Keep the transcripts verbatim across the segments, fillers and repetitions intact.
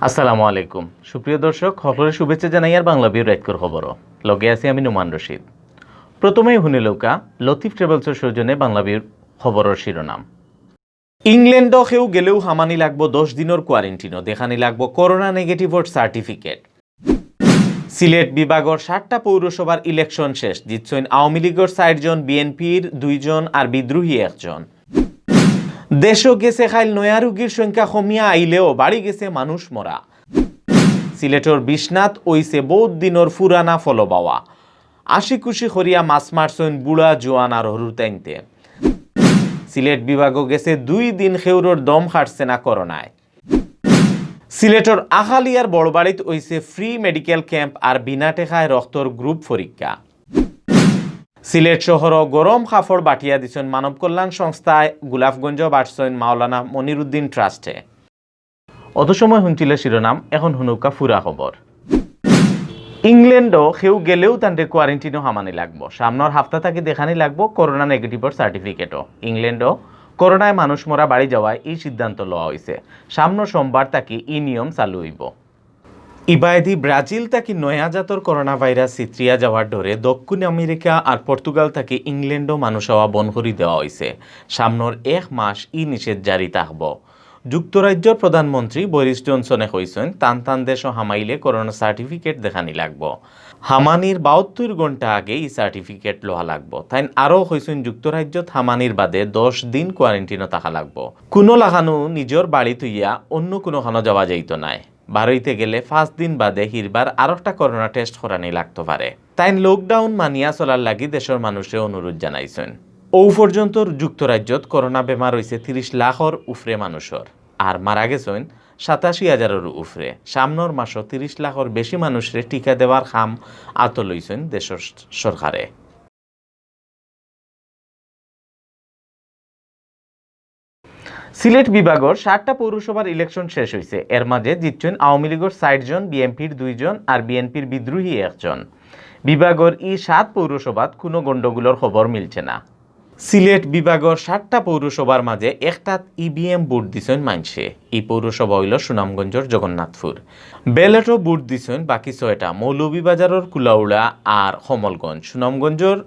আসসালামু আলাইকুম। সুপ্রিয় দর্শক, সকলরে শুভেচ্ছা জানাইয়ার বাংলাভিউর রাইতকুর খবরো। লগে আছি আমি নোমান রশিদ। প্রথমেই হুনিলউক্কা লতিফ ট্রাভেলসর সৌজন্যে বাংলাভিউর খবরর শিরোনাম। ইংল্যান্ডো কেউ গেলেউ হামানি লাগবো দশ দিনর কোয়ারেন্টিনো, দেখানি লাগবো করোনা নেগেটিভর সার্টিফিকেট। সিলেট বিভাগর সাতটা পৌরসভার ইলেকশন শেষ, জিতছইন আওয়ামী লীগর চাইরজন, বিএনপির দুইজন আর বিদ্রোহী একজন। দেশো গেছে কাইল নয়া রুগীর সংখ্যা কমিয়া আইলেও বাড়ি গেছে মানুষ মরা। সিলেটর বিশ্বনাথ অইছে বউত দিনর পুরানা ফলবাওয়া। আশি খুশি করিয়া মাছ মারছইন বুড়া, জোয়ান আর হুরুতাইন্তে। সিলেট বিভাগো গেছে দুই দিন কেউরর দম কাটছে না করোনায়। সিলেটর আখালিয়ার বড়বাড়িত অইছে ফ্রি মেডিকেল ক্যাম্প আর বিনা টেকায় রক্তর গ্রুপ পরীক্ষা। সিলেট শহরো গরম কাপড় বাটিয়া দিছইন মানব কল্যাণ সংস্থায়, গোলাপগঞ্জো বাটছইন মাওলানা মনিরুদ্দিন ট্রাস্টে। অত সময় হুনছিলে শিরোনাম, এখন হুনউক্কা পুরা খবর। ইংল্যান্ডো কেউ গেলেউ তানরে কোয়ারেন্টিনো হামানি লাগবো। সামনর হাপ্তা থাকি দেখানি লাগবো করোনা নেগেটিভর সার্টিফিকেটও। ইংল্যান্ডো করোনায় মানুষ মরা বাড়ি যাওয়ায় ই সিদ্ধান্ত লওয়া অইছে। সামনর সোমবার থাকি ই নিয়ম চালু অইবো। ইবায়দি ব্রাজিল থাকি নয়া জাতর করোনা ভাইরাস ছিতরিয়া যাওয়ার ডরে দক্ষিণ আমেরিকা আর পর্তুগাল থাকি ইংল্যান্ডো মানুষ আওয়া বন্ধ করি দেওয়া অইছে। সামনর এক মাস ই নিষেধ জারি থাকবো। যুক্তরাজ্যর প্রধানমন্ত্রী বরিস জনসনে কইছইন, তান তান দেশো হামাইলে করোনা সার্টিফিকেট দেখানি লাগবো। হামানির বাহাত্তর ঘন্টা আগে ই সার্টিফিকেট লওয়া লাগবো। তাইন আরও কইছইন, যুক্তরাজ্যত হামানির বাদে দশ দিন কোয়ারেন্টিনো থাকা লাগবো। কুনু লাখানউ নিজর বাড়ি থইয়া অন্য কুনুখানো যাওয়া যাইতো নায়। বারইতে গেলে পাঁচ দিন বাদে হিরবার আরোকটা করোনা টেস্ট করানি লাগতো পারে। তাইন লকডাউন মানিয়া চলার লাগি দেশর মানুষরে অনুরোধ জানাইছইন। অউ পর্যন্ত যুক্তরাজ্যত করোনা বেমার অইছে তিরিশ লাখর উফরে মানুষর, আর মারা গেছইন সাতাশি হাজারর উফরে। সামনর মাসো তিরিশ লাখর বেশি মানুষরে টিকা দেওয়ার কাম আতো লইছইন দেশর সরকারে। সিলেট বিভাগর সাতটা পৌরসভার ইলেকশন শেষ অইছে। এর মাঝে জিতছইন আওয়ামী লীগর চাইরজন, বিএনপির দুইজন আর বিএনপির বিদ্রোহী একজন। বিভাগর ই সাত পৌরসভাত কুনু গণ্ডগোলর খবর মিলছে না। সিলেট বিভাগর সাতটা পৌরসভার মাঝে একটাত ইভিএম ভোট দিছইন মাইনষে। ই পৌরসভা অইলো সুনামগঞ্জর জগন্নাথপুর। ব্যালটও ভোট দিছইন বাকি ছয়টা, মৌলভীবাজারর কুলাউড়া আর কমলগঞ্জ, সুনামগঞ্জর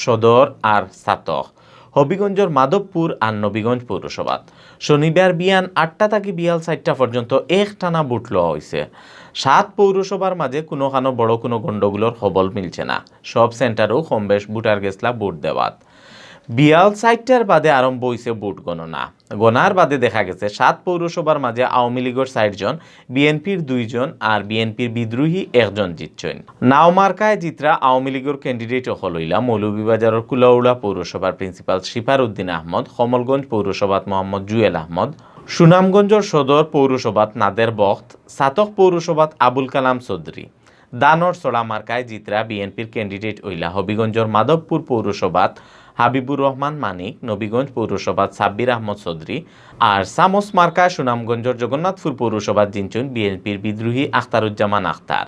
সদর আর ছাতক, হবিগঞ্জর মাধবপুর আর নবীগঞ্জ পৌরসভাত। শনিবার বিয়ান আটটা থাকি বিয়াল চাইরটা পর্যন্ত একটানা ভোট লওয়া অইছে। সাত পৌরসভার মাঝে কুনুখানো বড় কুনু গণ্ডগোলর খবর মিলছে না। সব সেন্টারও কম বেশ ভোটার গেছলা ভোট দেওয়াত। বিয়াল চাইরটার বাদে আরম্ভ অইছে ভোট গণনা। গণার বাদে দেখা গেছে সাত পৌরসভার মাঝে আওয়ামী লীগর চাইরজন, বিএনপির দুইজন আর বিএনপির বিদ্রোহী একজন জিতছইন। নাও মার্কায় জিতরা আওয়ামী লীগর ক্যান্ডিডেট অকল অইলা মৌলভীবাজারর কুলাউড়া পৌরসভার প্রিন্সিপাল শিফার উদ্দিন আহমদ, কমলগঞ্জ পৌরসভাত মোহাম্মদ জুয়েল আহমদ, সুনামগঞ্জর সদর পৌরসভাত নাদের বখত, ছাতক পৌরসভাত আবুল কালাম চৌধুরী। ধানর ছড়া মার্কায় জিতরা বিএনপির ক্যান্ডিডেট অইলা হবিগঞ্জর মাধবপুর পৌরসভাত হাবিবুর রহমান মানিক, নবীগঞ্জ পৌরসভাত সাব্বির আহমদ চৌধুরী, আর চামচ মার্কায় সুনামগঞ্জর জগন্নাথপুর পৌরসভাত জিতছইন বিএনপির বিদ্রোহী আখতারুজ্জামান আখতার।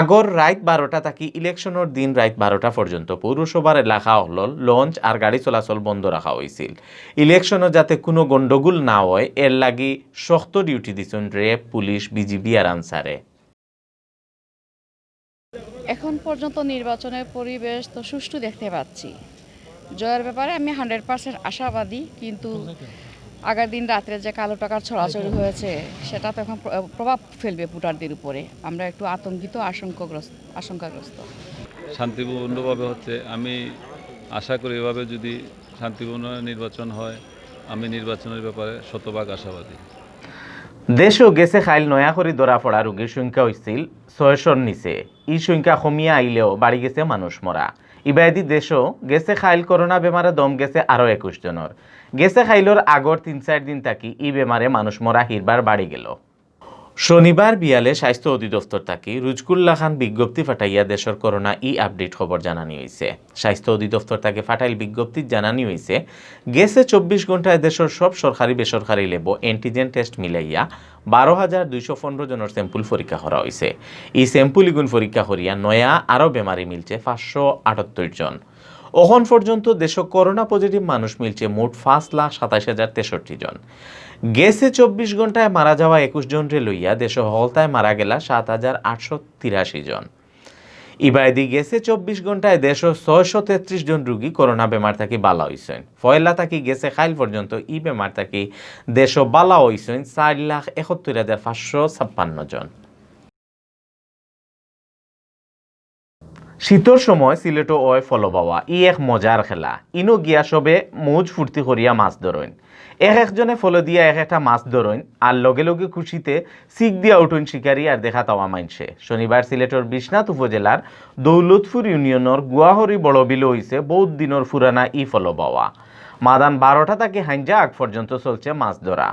আগর রাইত বারোটা থাকি ইলেকশনর দিন রাইত বারোটা পর্যন্ত পৌরসভার এলাকা অকলর লঞ্চ আর গাড়ি চলাচল বন্ধ রাখা অইছিল। ইলেকশনো যাতে কুনু গণ্ডগোল না অয়, এর লাগি শক্ত ডিউটি দিছইন র‍্যাব, পুলিশ, বিজিবি আর আনসারে। এখন পর্যন্ত নির্বাচনের পরিবেশ তো সুষ্ঠু দেখতে পাচ্ছি। জয়ের ব্যাপারে আমি হান্ড্রেড পার্সেন্ট আশাবাদী, কিন্তু আগের দিন রাত্রে যে কালো টাকার ছড়াছড়ি হয়েছে, সেটা তো এখন প্র-, প্রভাব ফেলবে ভোটারদের উপরে। আমরা একটু আতঙ্কিত, আশঙ্কাগ্রস্ত, আশঙ্কাগ্রস্ত। শান্তিপূর্ণভাবে হচ্ছে, আমি আশা করি এভাবে যদি শান্তিপূর্ণ নির্বাচন হয়, আমি নির্বাচনের ব্যাপারে শতভাগ আশাবাদী। দেশো গেছে কাইল নয়া করি ধরা পড়া রোগীর সংখ্যা অইছিল ছয়শর নিচে। ই সংখ্যা কমিয়া আইলেও বাড়ি গেছে মানুষ মরা। ইবায়দি দেশো গেছে কাইল করোনা বেমারে দম গেছে আরও একুশ জনর। গেছে কাইলর আগর তিন চাইর দিন থাকি ই বেমারে মানুষ মরা হিরবার বাড়ি গেল। শনিবার বিয়ালে স্বাস্থ্য অধিদপ্তর থাকি রুজকুল্লা খান বিজ্ঞপ্তি ফাটাইয়া দেশর করোনা ই আপডেট খবর জানানি অইছে। স্বাস্থ্য অধিদপ্তর থাকি ফাটাইল বিজ্ঞপ্তিত জানানি অইছে, গেছে চব্বিশ ঘন্টায় দেশর সব সরকারি বেসরকারি ল্যাবো অ্যান্টিজেন টেস্ট মিলাইয়া বারো হাজার দুইশো পনেরো জনর স্যাম্পল পরীক্ষা করা অইছে। ই স্যাম্পল ইগুন পরীক্ষা করিয়া নয়া আরও বেমারি মিলছে পাঁচশো আটাত্তর জন। অখন পর্যন্ত দেশো করোনা পজিটিভ মানুষ মিলছে মোট পাঁচ লাখ সাতাইশ হাজার তেষট্টি জন। গেছে চব্বিশ ঘন্টায় মারা যাওয়া একুশ জনরে লইয়া দেশো হকলতায় মারা গেলা সাত হাজার আটশো তিরাশি জন। ইবায়দি গেছে চব্বিশ ঘন্টায় দেশো ছয়শো তেত্রিশ জন রুগী করোনা বেমার থাকি বালা অইছইন। পয়লা থাকি গেছে কাইল পর্যন্ত ই বেমার থাকি দেশো বালা অইছইন চার লাখ একাত্তর হাজার পাঁচশো ছাপ্পান্ন জন। শীতর সময় সিলেটো অয় ফলো বাওয়া, ই এক মজার খেলা। ইনো গিয়া সবে মৌজ ফুর্তি করিয়া মাছ ধরইন। এক একজনে ফলো দিয়া এক একটা মাছ ধরইন, আর লগে লগে খুশিতে চিক দিয়া উঠইন শিকারি আর দেখা তাওয়া মাইনষে। শনিবার সিলেটর বিশ্বনাথ উপজেলার দৌলতপুর ইউনিয়নর গুয়াহরি বড় বিলো অইছে বউত দিনর পুরানা ই ফলো বাওয়া। মাদান বারোটা থাকি হাইঞ্জা আগ পর্যন্ত চলছে মাছ ধরা।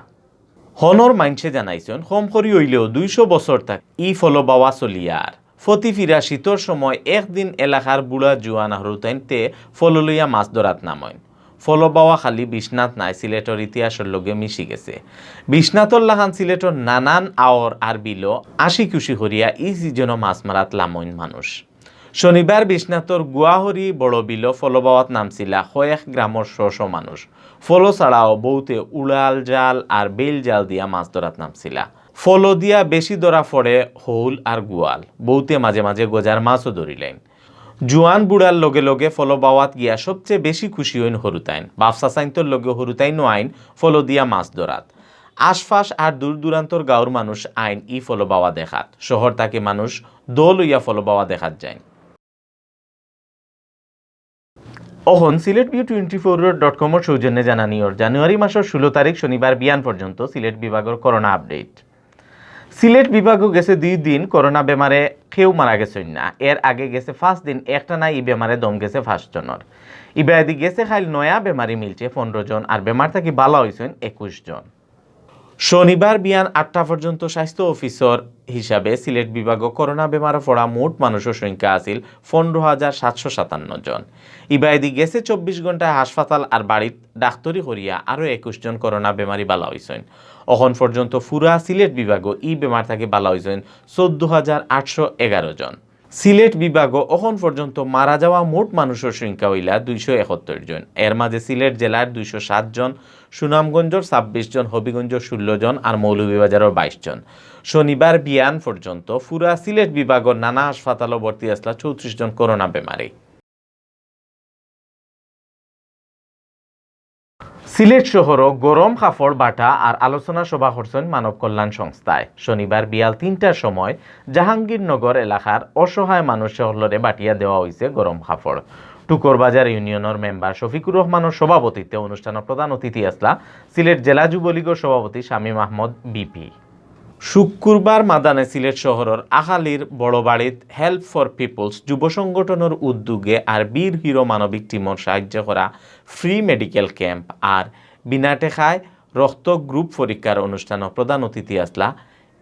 হনর মাইনষে জানাইছইন, কম করি অইলেও দুইশো বছর থাকি ই ফলো বাওয়া চলিয়ার। ফতি ফিরা শীতর সময় একদিন এলাকার বুড়া জুয়ান আর হুরুতাইন্তে ফলো লইয়া মাছ ধরাত নামইন। ফলো বাওয়া খালি বিশ্বনাথ নায়, সিলেটর ইতিহাসর লগে মিশি গেছে। বিশ্বনাথর লাখান সিলেটর নানান আওর আর বিলো আশি খুশি করিয়া ই সিজনো মাছ মারাত লামইন মানুষ। শনিবার বিশ্বনাথর গুয়াহরি বড় বিলো ফলো বাওয়াত নামছিলা কয়েক গ্রামর শ শ মানুষ। ফলো ছাড়াও বউতে উড়াল জাল আর বেইল জাল দিয়া মাছ ধরাত নামছিলা। ফলো দিয়া বেশি ধরা পড়ে হউল আর গুয়াল। বউতে মাঝে মাঝে গজার মাছও ধরিলাইন। জুয়ান বুড়ার লগে লগে ফলো বাওয়াত গিয়া সবচেয়ে বেশি খুশি অইন হুরুতাইন। বাফ চাচাইন্তর লগে হুরুতাইনও আইন ফলো দিয়া মাছ ধরাত। আশপাশ আর দূর দূরান্তর গাঁওর মানুষ আইন ই ফলো বাওয়া দেখাত। শহর থাকি মানুষ দল অইয়া ফলো বাওয়া দেখাত যাইন। অখন Sylhet view twenty four dot কমর সৌজন্যে জানানি অর জানুয়ারি মাসর ষোলো তারিখ শনিবার বিয়ান পর্যন্ত সিলেট বিভাগর করোনা আপডেট। সিলেট বিভাগও গেছে দুই দিন করোনা বেমারে কেউ মারা গেছইন না। এর আগে গেছে পাঁচ দিন একটানা ই বেমারে দম গেছে পাঁচ জনর। ইবায়দি গেছে কাইল নয়া বেমারি মিলছে পনেরো জন, আর বেমার থাকি বালা অইছইন একুশ জন। শনিবার বিয়ান আটটা পর্যন্ত স্বাস্থ্য অফিসর হিসাবে সিলেট বিভাগও করোনা বেমারে পড়া মোট মানুষর সংখ্যা আছিল পনেরো হাজার সাতশো সাতান্ন জন। ইবায়দি গেছে চব্বিশ ঘন্টায় হাসপাতাল আর বাড়িত ডাক্তরি করিয়া আরও একুশ জন করোনা বেমারি বালা অইছইন। অখন পর্যন্ত পুরা সিলেট বিভাগও ই বেমার থাকি বালা অইছইন চৌদ্দ হাজার আটশো এগারো জন। সিলেট বিভাগও অখন পর্যন্ত মারা যাওয়া মোট মানুষর সংখ্যা অইলা দুইশো একাত্তর জন। এর মাঝে সিলেট জেলার দুইশো সাত জন, সুনামগঞ্জর ছাব্বিশ জন, হবিগঞ্জর ষোলো জন আর মৌলভীবাজারর বাইশ জন। শনিবার বিয়ান পর্যন্ত পুরা সিলেট বিভাগর নানা হাসপাতালও ভর্তি আছলা চৌত্রিশ জন করোনা বেমারি। সিলেট শহরও গরম কাপড় বাটা আর আলোচনা সভা করছইন মানব কল্যাণ সংস্থায়। শনিবার বিয়াল তিনটার সময় জাহাঙ্গীরনগর এলাকার অসহায় মানুষ হকলরে বাটিয়া দেওয়া অইছে গরম কাপড়। টুকরবাজার ইউনিয়নর মেম্বার শফিকুর রহমানর সভাপতিত্বে অনুষ্ঠানো প্রধান অতিথি আছলা সিলেট জেলা যুবলীগর সভাপতি শামীম আহমদ বিপি। শুক্রবার মাদানে সিলেট শহরর আখালির বড়বাড়িত Help for Peoples যুব সংগঠনর উদ্যোগে আর বীর হিরো মানবিক টিমর সাহায্য করা ফ্রি মেডিকেল ক্যাম্প আর বিনা টেকায় রক্ত গ্রুপ পরীক্ষার অনুষ্ঠানো প্রধান অতিথি আছলা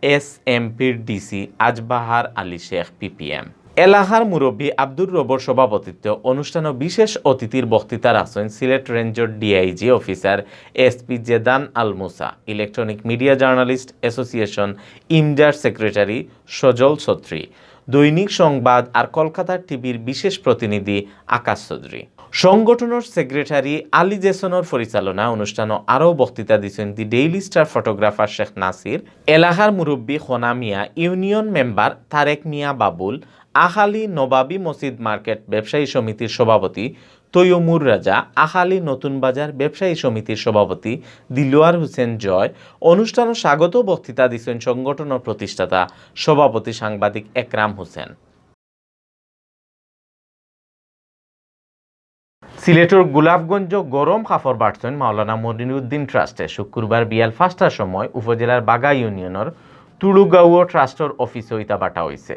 এসএমপির ডিসি আজবাহার আলী শেখ পিপিএম। এলাকার মুরব্বী আব্দুর রবর সভাপতিত্বে অনুষ্ঠানো বিশেষ অতিথির বক্তৃতা রাখছইন সিলেট রেঞ্জর ডিআইজি অফিসার এসপি জেদান আল মুসা, ইলেকট্রনিক মিডিয়া জার্নালিস্ট অ্যাসোসিয়েশন, ইমজার সেক্রেটারি সজল ছত্রী, দৈনিক সংবাদ আর কলকাতার টিভির বিশেষ প্রতিনিধি আকাশ চৌধুরী। সংগঠনর সেক্রেটারি আলী জেসনর পরিচালনায় অনুষ্ঠানো আরও বক্তৃতা দিছইন দি ডেইলি স্টার ফটোগ্রাফার শেখ নাসির, এলাকার মুরব্বী খনা মিয়া, ইউনিয়ন মেম্বার তারেক মিয়া বাবুল, আখালি নবাবী মসজিদ মার্কেট ব্যবসায়ী সমিতির সভাপতি তৈয়মুর রাজা, আখালি নতুন বাজার ব্যবসায়ী সমিতির সভাপতি দিলওয়ার হোসেন জয়। অনুষ্ঠানো স্বাগত বক্তৃতা দিছইন সংগঠনর প্রতিষ্ঠাতা সভাপতি সাংবাদিক একরাম হোসেন। সিলেটর গোলাপগঞ্জ গরম কাপড় বাটছইন মাওলানা মঈনুদ্দিন ট্রাস্টে। শুক্রবার বিয়াল পাঁচটার সময় উপজেলার বাগা ইউনিয়নর তুড়ুগাঁও ট্রাস্টর অফিসো ইতা বাটা অইছে।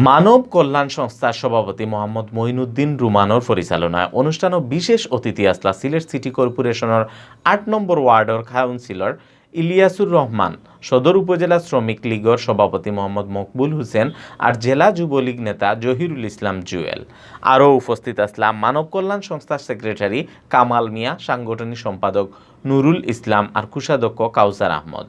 মানব কল্যাণ সংস্থার সভাপতি মোহাম্মদ মঈনুদ্দিন রুমানর পরিচালনায় অনুষ্ঠানো বিশেষ অতিথি আছলা সিলেট সিটি কর্পোরেশনর আট নম্বর ওয়ার্ডর কাউন্সিলর ইলিয়াসুর রহমান, সদর উপজেলা শ্রমিক লীগর সভাপতি মোহাম্মদ মকবুল হোসেন আর জেলা যুবলীগ নেতা জহিরুল ইসলাম জুয়েল। আরও উপস্থিত আছলা মানব কল্যাণ সংস্থার সেক্রেটারি কামাল মিয়া, সাংগঠনিক সম্পাদক নুরুল ইসলাম আর কোষাধ্যক্ষ কাউসার আহমদ।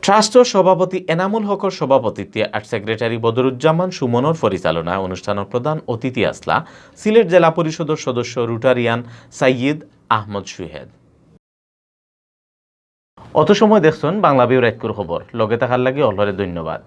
ট্রাস্টর সভাপতি এনামুল হকর সভাপতিত্বে আর সেক্রেটারি বদরুজ্জামান সুমনর পরিচালনায় অনুষ্ঠানর প্রধান অতিথি আছলা সিলেট জেলা পরিষদর সদস্য রোটারিয়ান সাইয়্যিদ আহমদ সুহেদ। অত সময় দেখছইন বাংলা ভিউ রাইতকুর খবর। লগে থাকার লাগি অকলরে ধন্যবাদ।